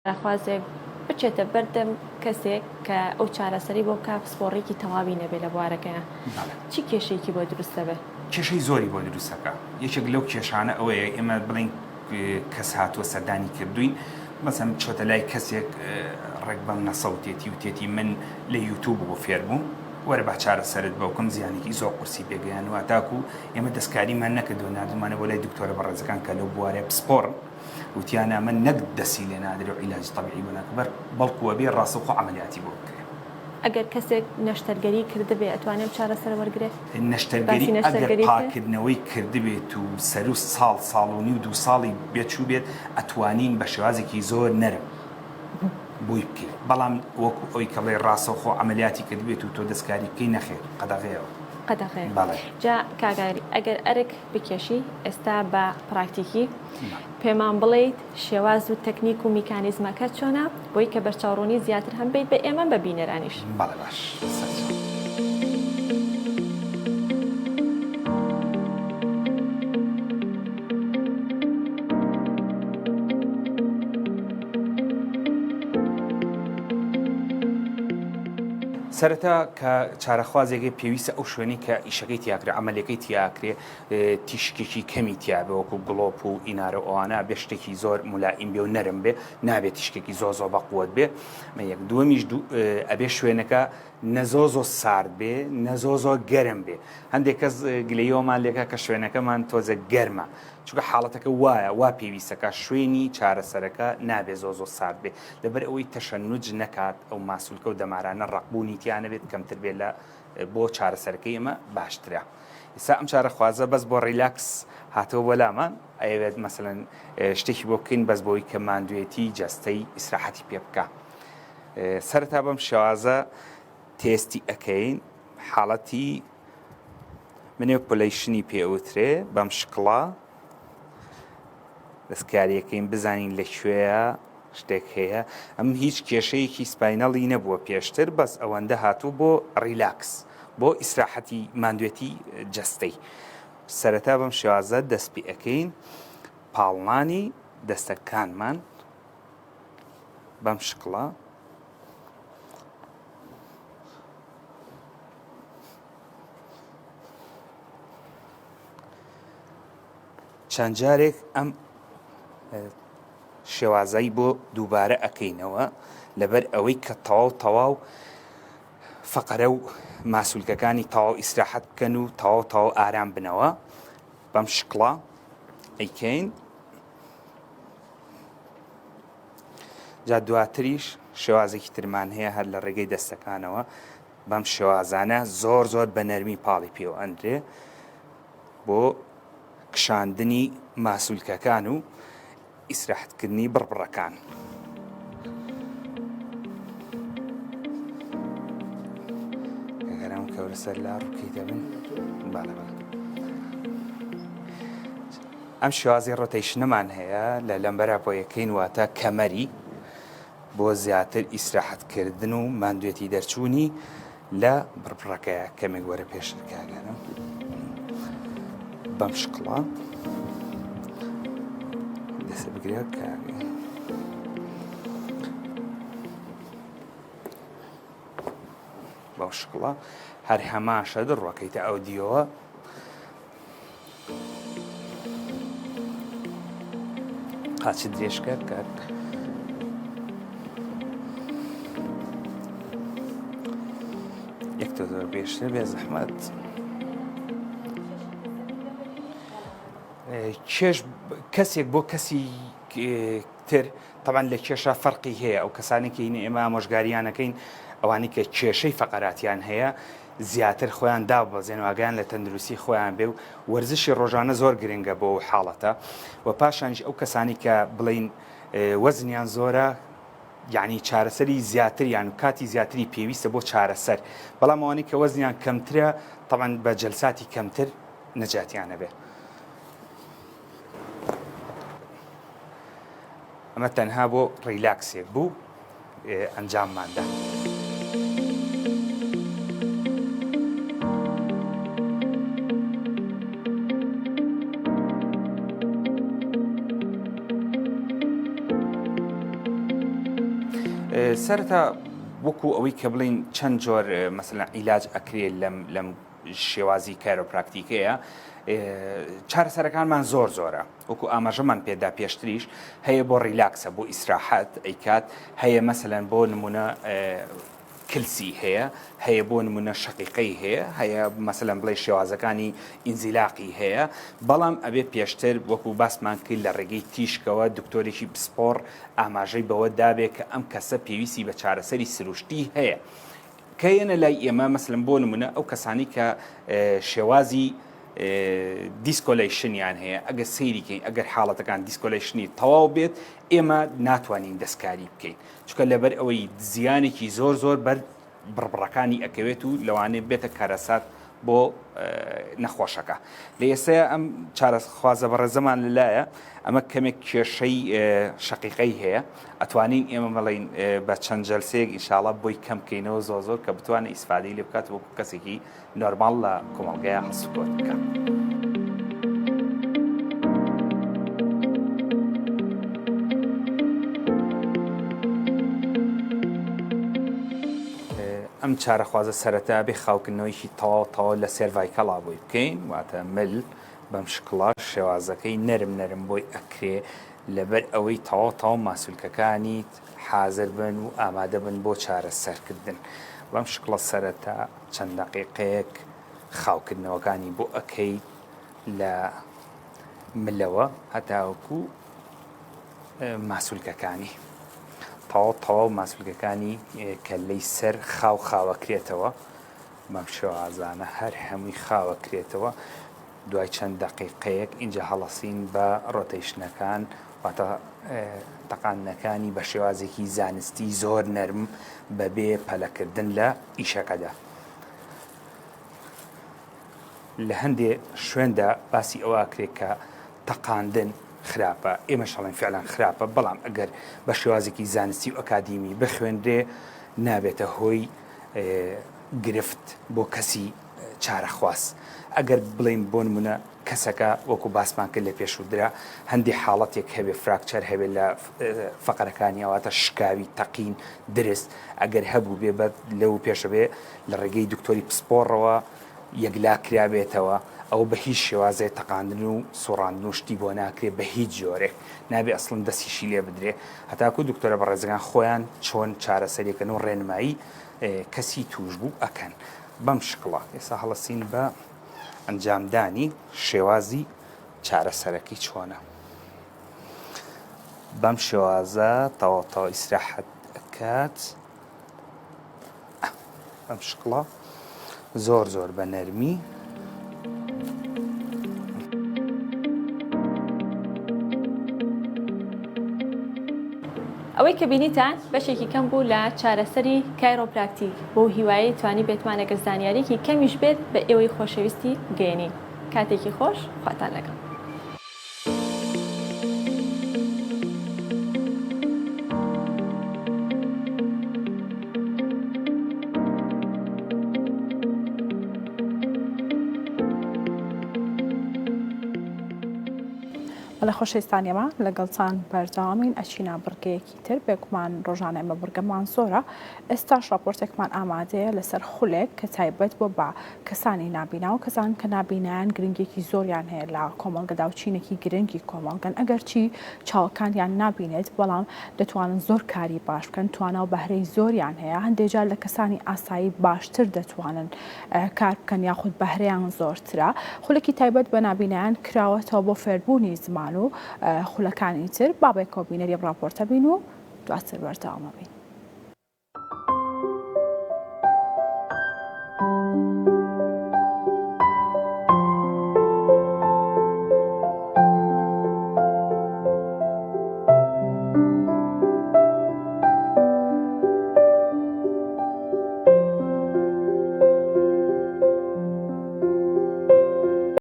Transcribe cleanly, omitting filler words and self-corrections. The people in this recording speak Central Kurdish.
خوازێک بچێتە بەردەم کەسێک کە ئەو چارەسەری بۆ بکا پسپۆڕێکی تەواوی نەبێ لە بوارەکەیان چی کێشەیەکی بۆ دروست دەبێ؟ کێشەی زۆری بۆ دروست دەکا یەکێک لەو کێشانە ئەوەیە ئێمە بڵێین کەس هاتووە سەردانی کردوین مەسەن چۆتە لای کەسێک ڕێک بەم نەسەوتێتی و تێتی من لە یوتوب بۆ فێر بووم وەرە با چارەسەرت بۆ بکەم زیانێکی زۆر قورسی پێگەیان و تاکو ئێمە دەستکاریمان نەکردووە ناردومانە بۆ لای دکتۆرە بەڕێزەکان کە لەو بوارە پسپۆڕن وتیان ئەمە نەک دەسی لێ نادرێ و عیلاجی تەبیعی بۆ ناکرێ بەڵکو ئەبێ ڕاستەوخۆ عەمەلیاتی بۆ بکرێ. ئەگەر کەسێک نەشتەرگەری کردبێ ئەتوانێ ئەم چارەسەرە وەرگرێ؟ نەشتەرگەری ئەگەر پاکردنەوەی کردبێت و سەرو ساڵ، ساڵ و نیو، دوو ساڵی بێ چووبێت ئەتوانین بە شێوازێکی زۆر نەرم بۆی بکەین بەڵام وەکو ئەوی کە بڵێی ڕاستەوخۆ عەمەلیاتی کردبێت و تۆ دەستکاری بکەی نەخێر قەدەغەیەوە. قەدەغەیە. بەڵێ. جا کاک ئاری ئەگەر ئەرک بکێشی ئێستا بە پراکتیکی پێمان بڵێیت شێواز و تەکنیک و میکانیزمەکە چۆنە بۆی کە بەرچاوڕوونی زیاتر هەم بیت بە ئێمە بە بینەرانیش. بەڵێ باش سەرچاو. سەرەتا کە چارەخوازێک پێویستە ئەو شوێنەی کە ئیشەکەی تیاکرێ عەمەلیەکەی تیاکرێ تیشکێکی کەمی تیابێ وەکو گڵۆپ و ئینارە و ئەوانە ئەبێ شتێکی زۆر مولائیم بێ و نەرم بێ نابێ تیشکێکی زۆر زۆر بەقوەت بێ مە یەک دووەمیش ئەبێ شوێنەکە نە زۆر زۆر سارد بێ نە زۆر زۆر گەرم بێ هەندێک کەس گلەیەوەمان لێکا کە شوێنەکەمان تۆزە گەرمە چونکە حاڵەتەکە وایە وا پێویستەکە شوێنی چارەسەرەکە نابێ زۆر زۆر سارد بێ لەبەر ئەوەی تەشەنوج نەکات ئەو ماسولکە و دەمارانە ڕەقبوونی تیانەبێت کەمتر بێت لە بۆ چارەسەرەکەی ئێمە باشترە. ئێستا ئەم چارەخوازە بەس بۆ relax هاتەوە بۆ لامان ئەیەوێت مەسەلەن شتێکی بۆ بکەین بەس بۆی کە ماندوێتی جەستەی ئیسراحەتی پێ بکە سەرەتا بەم شێوازە تێستی ئەکەین حاڵەتی manipulation ی پێوترێ بەم شکڵە دەستکاریەکەین بزانین لە کوێیە شتێک هەیە ئەم هیچ کێشەیەکی spinal ی نەبووە پێشتر بەس ئەوەندە هاتوو بۆ relax بۆ ئیسراحەتی ماندوێتی جەستەی سەرەتا بەم شێوازە دەست پێ ئەکەین پاڵنانی دەستەکانمان بەم شکڵە چەند جارێک ئەم شێوازەی بۆ دووبارە ئەکەینەوە لەبەر ئەوەی کە تەواو تەواو فەقەرە و ماسولکەکانی تەواو ئیسراحەت بکەن و تەواو تەواو ئارام بنەوە بەم شکڵە ئەیکەین جا دواتریش شێوازێکی ترمان هەیە هەر لە ڕێگەی دەستەکانەوە بەم شێوازانە زۆر زۆر بە نەرمی پاڵی پێوە ئەندرێ بۆ کشاندنی ماسولکەکان و ئیسراحەتکردنی بڕبڕەکان. ئەگەر ئەم کەورە سەر لا ڕووکەی دەبن بەڵێ بەڵێ. ئەم شێوازی rotation ەمان هەیە لە لەمبەرا بۆ یەکەین واتە کەمەری بۆ زیاتر ئیسراحەتکردن و ماندوێتی دەرچوونی لە بڕبڕەکەیە کەمێک وەرە پێشتر کاگەرم بەم شکڵە دەسە بگرە کاگە بەو شکڵە هەر هەمان شەد ڕۆکەیتە ئەو دیەوە قاچت درێژکە کاک یەک تۆ زۆر پێشتر بێ زەحمەت کێش کەسێک بۆ کەسی تر تەبعەن لە کێشا فەرقی هەیە ئەو کەسانێک کە ئێمە ئامۆژگاریانەکەین ئەوانەی کە کێشەی فەقەراتیان هەیە زیاتر خۆیان داببەزێن و ئاگایان لە تەندروستی خۆیان بێ و وەرزشی ڕۆژانە زۆر گرنگە بۆ ئەو حاڵەتە و پاشانیش ئەو کەسانی کە بڵین وەزنیان زۆرە یعنی چارەسەری زیاتریان و کاتی زیاتری پێویستە بۆ چارەسەر بەڵام ئەوانەی کە وەزنیان کەمترە تەبعەن بە جەلساتی کەمتر نەجاتیان ئەبێ. ئەمە تەنها بۆ relax ێک بوو ئەنجامماندا. سەرەتا وەکو ئەوەی کە بڵین چەند جۆر مەسەلەن عیلاج ئەکرێ لەم لەم شێوازی کایرۆپراکتیکەیە چارەسەرەکانمان زۆر زۆرە وەکو ئاماژەمان پێدا پێشتریش هەیە بۆ relax ە بۆ ئیسراحەت ئەیکات هەیە مەسەلەن بۆ نمونە کلسی هەیە هەیە بۆ نمونە شەقیقەی هەیە هەیە مەسەلەن بڵێ شێوازەکانی ئینزیلاقی هەیە بەڵام ئەبێ پێشتر وەکو باسمان کرد لە ڕێگەی تیشکەوە دکتۆرێکی پسپۆڕ ئاماژەی بەوە دابێ کە ئەم کەسە پێویستی بە چارەسەری سروشتی هەیە کە یەنە لای ئێمە مەسلم بۆ نمونە ئەو کەسانی کە شێوازی discoloration یان هەیە ئەگەر سەیریکەین ئەگەر حاڵەتەکان discoloration ی تەواو بێت ئێمە ناتوانین دەستکاری بکەین چونکە لەبەر ئەوەی زیانێکی زۆر زۆر بەر بڕبڕەکانی ئەکەوێت و لەوانەیە بێتە کارەسات بۆ نەخۆشەکە لە ئێستایا ئەم چارەخوازە بەڕێزەمان لەلایە ئەمە کەمێک کێشەی شەقیقەی هەیە ئەتوانین ئێمە بڵین بە چەند جەلسەیەک ئینشاڵا بۆی کەم بکەینەوە زۆر زۆر کە بتوانێت ئیسفادەی لێ بکات وەکو کەسێکی نۆرماڵ لە کۆمەڵگەیە هەڵسوکەوت بکات. ئەم چارەخوازە سەرەتا بێ خاوکردنەوەیکی تەواو تەواو لە cervical ا بۆی بکەین واتە مل بەم شکڵە شێوازەکەی نەرم نەرم بۆی ئەکرێ لەبەر ئەوەی تەواو تەواو ماسولکەکانیت حازر بن و ئامادە بن بۆ چارەسەرکردن بەم شکڵە سەرەتا چەند دەقیقەیەک خاوکردنەوەکانی بۆ ئەکەیت لە ملەوە هەتاوەکو ماسولکەکانی تەواو تەواو ماسولکەکانی کەللەی سەر خاو خاوەکرێتەوە بەم شێوازانە هەر هەمووی خاوەکرێتەوە دوای چەند دەقیقەیەک ئینجا هەڵەسین بە rotation ەکان واتە تەقاندنەکانی بە شێوازێکی زانستی زۆر نەرم بەبێ پەلەکردن لە ئیشەکەدا. لە هەندێ شوێندا باسی ئەوە ئەکرێ کە تەقاندن خراپە، ئێمەش ئەڵێین فعلەن خراپە، بەڵام ئەگەر بە شێوازێکی زانستی و ئەکادیمی بخوێنرێ نابێتە هۆی گرفت بۆ کەسی چارەخواز. ئەگەر بڵێین بۆ نمونە کەسەکە وەکو باسمان کرد لە پێشوودرا هەندێ حاڵەتێک هەبێ fracture هەبێ لە فەقەرەکانی واتە شکاوی تەقین درز ئەگەر هەبوو بێ بە لەو پێشە بێ لە ڕێگەی دکتۆری پسپۆڕەوە یەکلا کرابێتەوە ئەوە بە هیچ شێوازێ تەقاندن و سوڕاندن و شتی بۆ ناکرێ بە هیچ جۆرێک نابێ ئەسڵەن دەستیشی لێ بدرێ هەتاکو دکتۆرە بەڕێزەکان خۆیان چۆن چارەسەریەکەن و ڕێنمایی کەسی توشبوو ئەکەن بەم شکڵە ئێستا هەڵەسین بە ئەنجامدانی شێوازی چارەسەرەکەی چۆنە بەم شێوازە تەواو تەواو ئیسراحەت ئەکات بەم شکڵە زۆر زۆر بە نەرمی ئەوەی کە بینیتان بەشێکی کەم بوو لە چارەسەری کایرۆپراکتیک، بەو هیوایەی توانیبێتمان ئەگەر زانیاریەکی کەمیش بێت بە ئێوەی خۆشەویستی بگەیەنین. کاتێکی خۆش خواتان لەگەڵ. بەڵێ خۆشەویستان ئێمە لەگەڵتان بەردەوامین ئەچینە بڕگەیەکی تر بێگومان ڕۆژانە ئێمە بڕگەمان زۆرە ئێستاش ڕاپۆرتێکمان ئامادەیە لەسەر خولێک کە تایبەت بووە بە کەسانی نابینا و کەسان کە نابینایان گرنگیەکی زۆریان هەیە لە کۆمەڵگەدا و چینێکی گرنگی کۆمەڵگەن ئەگەرچی چاوەکانیان نابینێت بەڵام دەتوانن زۆر کاری باش بکەن توانا و بەهرەی زۆریان هەیە هەندێک جار لە کەسانی ئاسایی باشتر دەتوانن کار بکەن یاخود بەهرەیان زۆرترە خولێکی تایبەت بە نابینایان کراوەتەوە بۆ فێربوونی زمان و خولەکانی تر با بەیەکەوە بینەری ئەم ڕاپۆرتە بین و دواتر بەردەوامە بین.